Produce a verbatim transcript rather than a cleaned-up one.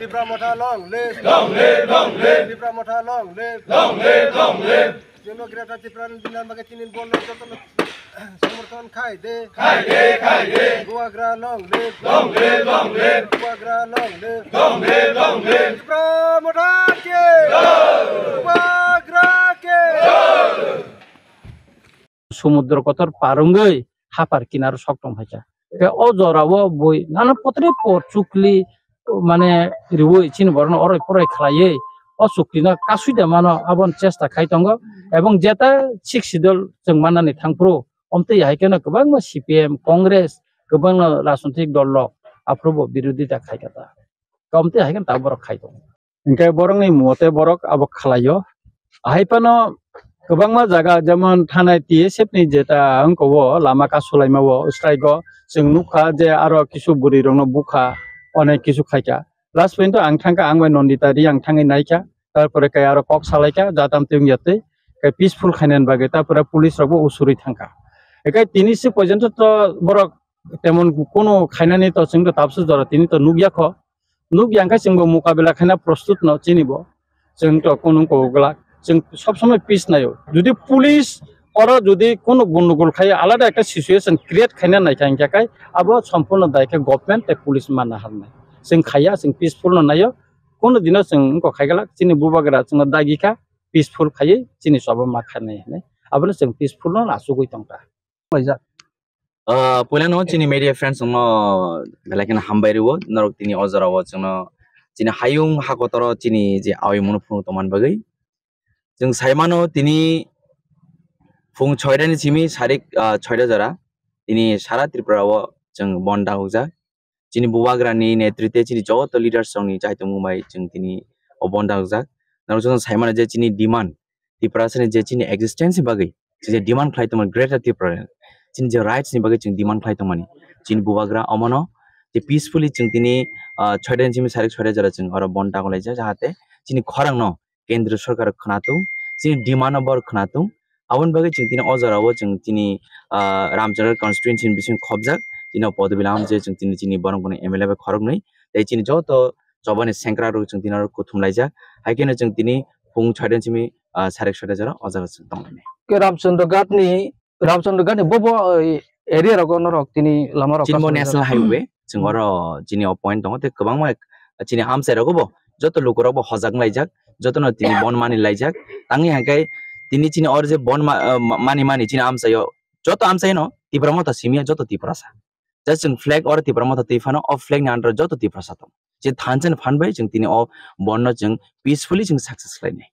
Tipra Motha long live. Long live, long live. Tipra Motha long live. Long live, long live. Jono Greater Tipraland bini bagwi tini bondh jotono samorthon khai de. Khai de, khai de. Bubagra long live. Long live, long live. Bubagra long live. Long live, long live. Tipra Motha ki. Jai. Bubagra ki. Jai. Sumudro kotor par wngwi haphar kinaro sok tong phaikha. Khe o jorao bui nana potre por chukli mane riwi chini borokno oroi poroi khlaiwi o chuklino kasui da mano aboni chesta khai tongo. Ebong jeta Sixth Schedule chwng mannani thangphuru omtwi hai kheno kwbangma C P M, Congress, kwbangma rajnoitik dol rok aphuru bo birodita khai kha ta. Omtwi hai kheno tabuk borok khai tongo. Hinkhe borokni mote borok abo khlaio. Ahai phano kwbangma jaga jemon thanai T S F ni jeta wngkha o lama kasulaima o strike o chwng nukha je aro kisu bwrwi rokno bukha, onek kisu khaikha. Last point o ang thangkha, ang bai Nandita Reang thangwi naikha, tarpore khe aro kok salaikha, jatam twi wngya twi, khe peaceful khainani bagwi, tarpore police rokbo usurwi thangkha. Hinkhe tini se porjonto to borok temon kunu khainani to chwngno tabukhe jora tini to nukya kho. Nukya khe chwngbo mukabela khaina prostut no chini bo. Chwng to kunu kok glak. Chwng sob somoi peace naio. Jodi police oro jodi kunu gundugul khai alada ekta situation create khaina naikha hinkhe kai abo sompurno dai khe government tei police manna harnai. Chwng khaiya, chwng peaceful no naio. Kunu dino chwng wngkok khai glak chini bubagra chwngno dagi kha peaceful khaiwi chini choba ma khainai hinwi. Abono chwng peaceful no achugwi tongkha. Laijak. Ah, puilano chini media friends no belai kheno hambai rwo, norok tini o jorao chwngno chini hayung hakotoro chini je awi munu phunuk tongmani bagwi. Chwng saimano tini phung soita ni simi sarik, ah, soita jora tini sara Tripura o chwng bondh dakhokjak. Chini bubagrani netritwe chini joto leaders rokni chaitomung bai chwng tini o bondh dakhokjak. Norok joto saimano je chini demand, Tiprasani je chini existence ni bagwi chwng je demand khlai tongmani Greater Tipraland, chini je rights ni bagwi chwng demand khlai tongmani. Chini bubagra omono je peacefully chwng tini, ah, soita ni simi sarik soita jora chwng oro bondh dakholaijak, jahate chini khorangno Kendriya Sorkar khwnatung, chini demand no bor khwnatung. Aboni bagwi chwng tini o jorao chwng tini, ah, Ramchandra constituency ni bising khobjak, tini o Podobilam je chwng tini chini borok boni M L A bai khoroknwi, tei chini joto chobani sengkrak rok chwng tini oro kuthum laijak. Hai kheno chwng tini phung soita simi, ah, sarik soita jora o jaga chwng tonglainai. Ke Ramchandra Ghat ni Ramchandra Ghat ni bo bo, eh, area rogo norok tini lama rok Chini bo custom national rijak. Highway, chwng Hmm. Oro chini o point tongo, tei kwbangma chini amchai rogo bo, joto luku rok bo hojak laijak, joto no tini bondh mani laijak, tangwi hangkai tini chini oro je bondh ma-, eh, ma-, mani mani chini amchai o, joto amchai no Tipra Motha simi ya joto Tiprasa. Just chwng flag oro Tipra Motha twi phano, o flag ni under o joto Tiprasa tong. Je thansa ni phan bai chwng tini o bondh no chwng peacefully chwng success khlainai.